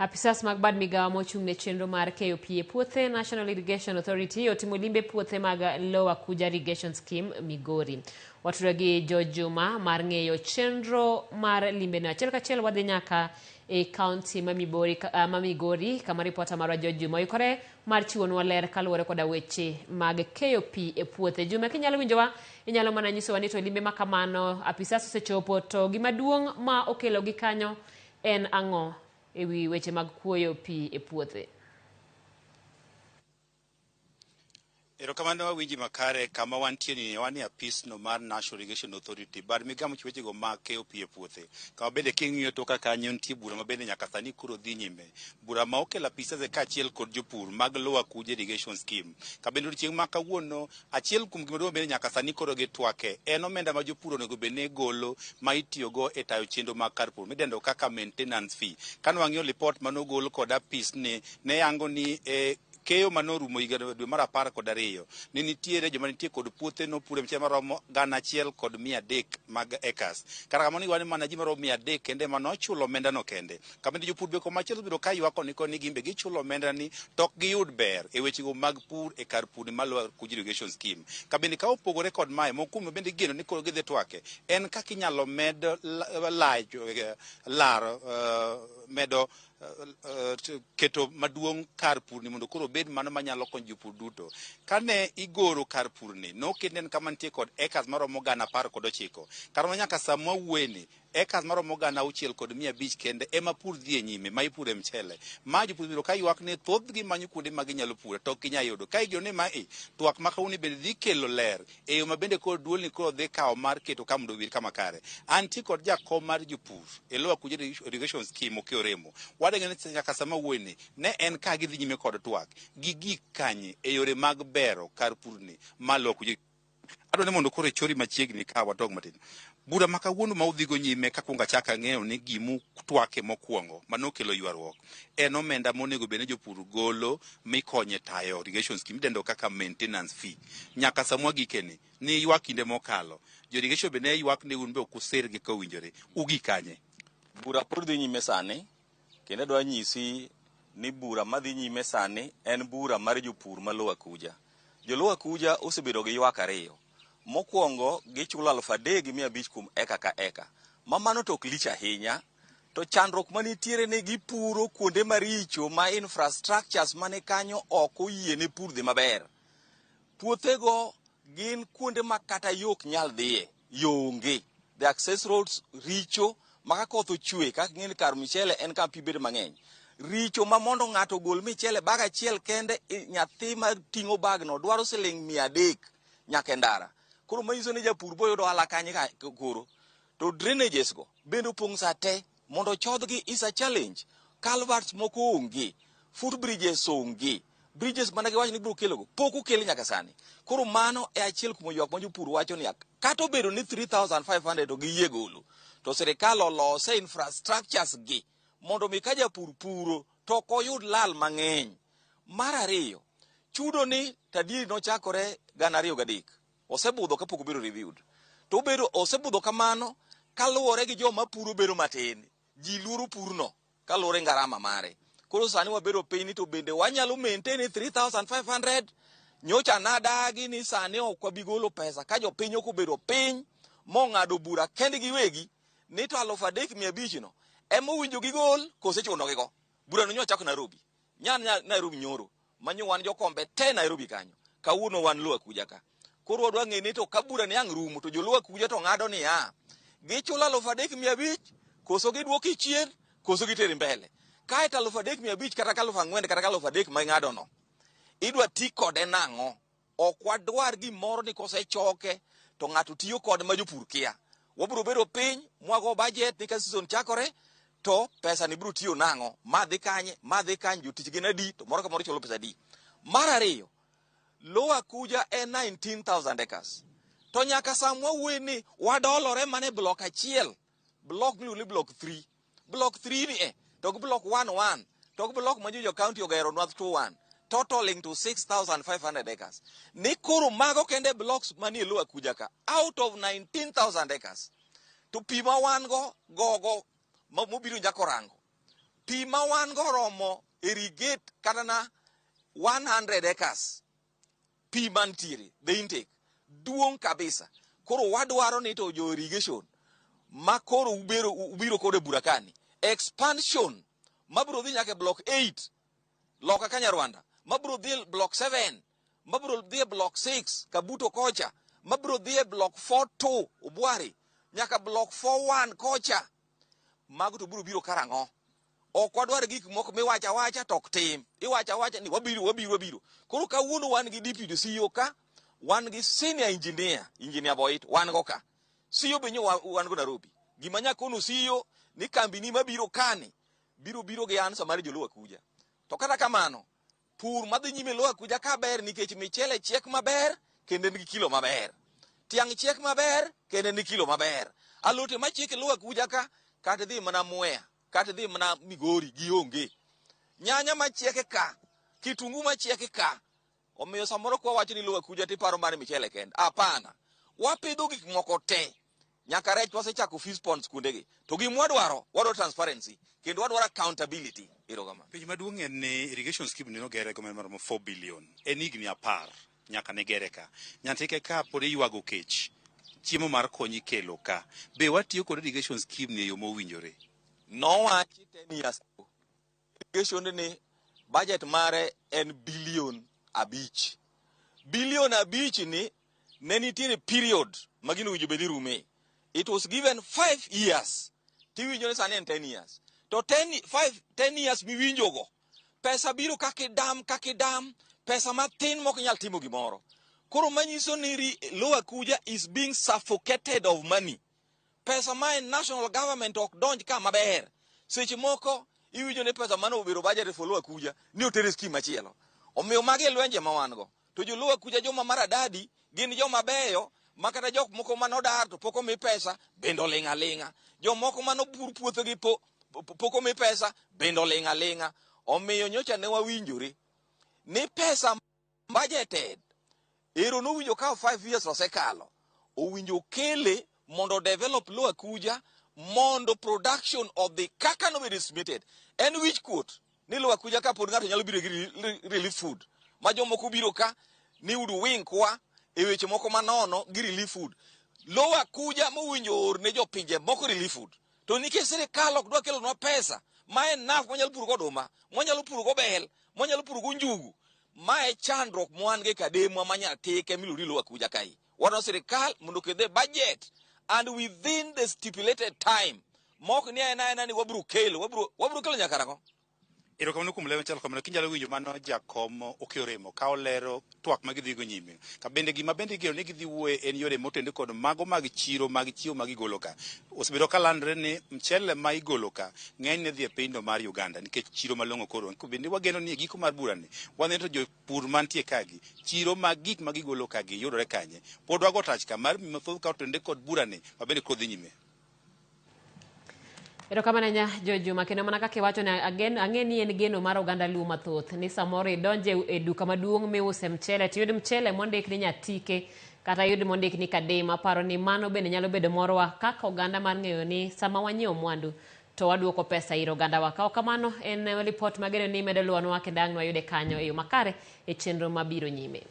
Apisas mag bad migawo mochung' ne chenro mar keyo pi e puothe National Irrigation Authority otimo limbe puothe mag Lower Kuja Irrigation Scheme, Migori. Watudore gi George Juma mar ng'eyo chenro mar limbeno. Achiel kachiel wadhi nyaka e kaunti ma Mibori, ma Migori kama ripota marwa George Juma oikore mar chiwonwa ler kaluwore koda weche mag keyo pi e puothe. Juma, kinyalo winjowa, inyalo mana nyisowa ni to limbe ma kamano apisas osechopo to gima duong' ma okelogi kanyo en ang'o e wi weche mag kuoyo pi e puothe? Erokamano awinji makare kama wantie ni wan e apisno mar National Irrigation Authority bad migawo mochiwo wechego mag keyo pi e puothe. Kama bende king'iyo toka kanyo nitie bura ma bende nyaka sani koro dhi nyime. Bura ma okelo apisase kaachiel kod jopur mag Lower Kuja Irrigation Scheme. Kabende odiochieng' ma kawuono achiel kuom gima duong' bende nyaka sani koro gitwake en omenda ma jopur onego bed ni golo ma itiyogo e tayo chenro mag kar pur midendo kaka maintenance fee. Kane wang'iyo lipot manogol kod apis ni ne yango ni e keyo manorumo higa dwe mar 12 ne nitiere joma nitie kod puothe nopure mchele maromo 1300 mag acres. Kata kamano iwacho ni mana ji maromo 300 kende ema nochulo omenda no kende. Kabende jopur be komachielo osebedo ka ywak koni koni gin be gichulo omenda ni to ok giyud ber e wechego mag pur e kar pur mar Lower Kuja Irrigation Scheme. Kabende ka opogore kod mae moko kuom bende igeno ni koro gidhi twake en kaka inyalo med lar medo keto maduong' kar purni mondo koro obed mano manyalo konyo jopur duto. Kane igoro kar purni, noket ne en kama nitie kod acres maromo 119,000. Kar ma nyaka sama wawuoyeni, acres maromo 6500 kende ema pur dhi e nyime, ma ipure mchele. Ma jopur biro ka ywak ni thothgi manyo kuonde ma ginyalo pure to ok ginyal yudo. Ka igeno ni mae twak ma kawuono bende dhi kelo ler e yo ma bende koro duolni koro dhi kawo mar keto ka mondo owir kama kare. Antie kod jakom mar jopur e Lower Kuja Irrigation Scheme Okeyo Remo. Wadeng'e ni nyaka sama wuoyeni ne en ka gidhi nyime kod twak gi gik kanye e yore mag bero kar purni mar Lower Kuja. Adwa ni mondo koro ichori machiegni ka watog matin. Bura ma kawuono ma udhigo nyime kakwongo achako ang'eyo ni gimu twake mokwongo manokelo ywaruok en omenda monego bed ni jopur golo mikonye tayo irrigation scheme idendo kaka maintenance fee. Nyaka samwa gikeni ni ywak kinde mokalo. Jo irrigation be ne ywak ni un be ok usergi ka owinjore. Ugi kanye? Bura pod dhi nyime sani kendo adwa nyisi ni bura madhi nyime sani en bura mar jopur ma Lower Kuja. Jo Lower Kuja osebedo gi ywak ariyo. Mokwongo gichulo 3500 kuom eka ka eka. Ma mano to ok lich ahinya. To chandruok manitiere ni gipuro kuonde maricho ma infrastructures mane kanyo ok oyie ne pur dhi maber. Puothego gin kuonde ma kata yo ok nyal dhiye, yo onge. The access roads richo ma ka koth ochwe kaka ing'e ni kar michele en kama pi bedo mang'eny. Richo ma mondo ng'ato ogol michele bag achiel kende, nyathi ma ting'o bag no dwaro siling 300 nyaka e ndara. Koro manyiso ni japur boyudo ohala kanye ka koro. To drainages go bende opong' sa te mondo chodhgi is a challenge. Culverts moko onge, foot bridges onge, bridges mana giwacho ni gibiro kelogo pok okel nyaka sani. Koro mano e achiel kuom ywak ma jopur wacho ni kata obedo ni 3500 to giyie golo, to sirikal olose infrastructures gi mondo mi ka japur puro to ok oyud lal mang'eny. Mar ariyo, chudo ni tadieri nochakore 2003. Osebudho kapok obedo reviewed. To obedo osebudho kamano kaluwore gi joma puro bedo matin. Ji luoro purno kaluwore ngarama mare. Koro sani wabedo piny ni to bende wanyalo maintain 3500 nyocha nadagi ni sani ok wabi golo pesa ka jopiny ok obedo piny mong'ado bura kendgi giwegi ni to 3500 no ema owinjo gigol kose chunogigo. Burano nyo ochako Nairobi. Nyan Nairobi nyoro manyo wan jokombe te Nairobi kanyo. Kawuono wan Lower Kuja ka. Koro wadwa ng'e ni to ka bura ni ang' rumo to jo Lower Kuja to ng'ado niya, gichulo 3500 koso giduoki chien koso giteri mbele. Kae to 3500 kata ka 4000 kata ka 3000 ma ing'ado no idwa ti kode nang'o? Ok wadwar gimoro ni kosechoke to ng'ato tiyo kode ma jopur kia. Wabiro bedo piny mwago budget ni ka season chakore to pesa ni biro tiyo nang'o? Ma dhi kanye? Ma dhi kanye? Jotich gin adi? To moro ka moro chulo pesa adi? Mar ariyo, Lower Kuja en 19,000 acres. To nyaka sama wawuoye ni wadolore mana e block achiel, block miluongo ni block 3. Block 3 ni e, to gi block 1 1, to gi block ma Juja County ogero nwa 2 1, totaling to 6,500 acres. Ni koro mago kende blocks manie Lower Kuja ka, out of 19,000 acres. To pi ma wan go gogo mobiro Nyakorango. Pi ma wan go romo irrigate kata na 100 acres. Pi mantiere, the intake, duong' kabisa. Koro wadwaro ni to jo irrigation ma koro ubero ubiro kode e bura kani. Expansion mabiro dhi nyaka e block 8 loka Kanyarwanda, mabiro dhi e block 7, mabiro dhi e block 6 Kabuto kocha, mabiro dhi e block 4-2 Obwari, nyaka block 4-1 kocha. Mago to biro biro karang'o? Ok wadwar gik moko miwacho awacha to ok tim. Iwacho awacha ni wabiro, wabiro, wabiro. Koro kawuono wan gi deputy CEO ka, wan gi senior engineer, engineer Boit, wan go ka. CEO be nyo wan go Nairobi. Gima nyakono CEO ni kambini mabiro kani, biro biro gi answer mar joluo Akuja. To kata kamano, pur madhi nyime Luo Akuja ka ber nikech michele chiek maber kendo en gi kilo maber. Tiang' chiek maber kendo en gi kilo maber. Alote machiek e Luo Akuja ka, kata idhi mana Mwea, kata idhi mana Migori, gionge. Nyanya machiek ka, kitungu machiek ka. Omiyo samoro kwa wacho ni Luo Akuja tiparo mar michele kende. Hapana. Wapidho gik moko te. Nyaka rech wasechako fish ponds kuondegi. To gima wadwaro, wadwaro transparency kendo wadwaro accountability. Erokamano. Penjo maduong' en ni irrigation scheme ni nogere gi omenda maromo 4 billion. En higni 10 nyaka ne gere ka. Nyantike ka pod iywago kech. Chiemo mar kony ikelo ka. Be watiyo kod irrigation scheme ni e yo mowinjore? Nowachi 10 years ago. Irrigation ni budget mare en bilion 5. Bilion 5 ni ne nitiere period ma gino owinjo bed ni rume. It was given 5 years. Tiwinjo ni sani en 10 years. To 10, 5, 10 years miwinjogo, pesa biro kakidam, kakidam, pesa mathin mok nyal timo gimoro. Koro manyiso ni Lower Akuja is being suffocated of money. Pesa ma en national government ok donj ka maber. Seche moko iwinjo ni pesa mane obedo budget for Lower Akuja ni oter e scheme machielo. Omiyo magi e lwenje ma wan go. To jo Lower Akuja joma maradadi gin joma beyo ma kata jok moko manodar to pok omi pesa bende oling' aling'a. Jomoko manopur puothegi pok omi pesa bende oling' aling'a. Omiyo nyocha ne wawinjore ni pesa budgeted ero nowinjo ka 5 years osekalo owinjo kele mondo develop Lower Akuja mondo production odhi kaka nobedo estimated. En wich kuot ni Lower Akuja ka pod ng'ato nyalo biro gi relief food ma jomoko biro ka ni udu winkwa e weche moko manono gi relief food. Lower Akuja mowinjo or ne jopinje moko relief food. To nikech sirikal ok dwa kelonwa pesa ma enough mwanyalo puro go oduma, mwanyalo puro go bel, mwanyalo puro go njugu. Mae chandruok mwan go e kademwa ma Nyatike miluongo ni Lower Akuja kae. Wadwaro sirikal mondo oket the budget and within the stipulated time. Mok ni en aena ni wabiro kelo, wabiro kelo nyaka karang'o? Erokamano kuom ler machalo kamano. Kinyalo winjo mano jakom Okiyo Remo ka olero twak ma gidhi go nyime. Ka bende gima bende igeno ni gidhi wuoye en yore motenore kod mago mag chiro mag chiemo ma gigolo ka. Osebedo ka landre ni mchele ma igolo ka ng'enyne dhi e pinyno mar Uganda nikech chiro malong'o koro. Bende wageno ni e giko mar burani waneno to jopur mantie kagi chiro mag gik ma gigolo ka gi yudore kanye. Pod wago tach ka mar mathoth ka otenore kod burani ma bende koro dhi nyime. Erokamano ahinya Juma, kendo mana kaka iwacho ni ang'e ni en geno mar oganda Luo mathoth ni samoro idonje e duka maduong' miuse mchele to iyud mchele mondik ni Nyatike kata iyud mondik ni Kadem. Aparo ni mano bende nyalo bedo morwa kaka oganda mar ng'eyo ni sama wanyiewo mwandu to waduoko pesa ir ogandawa. Ka ok kamano en ripot mageno ni medo luwonwa kendo ang' nwayude kanyo e yo makare e chenro mabiro nyime.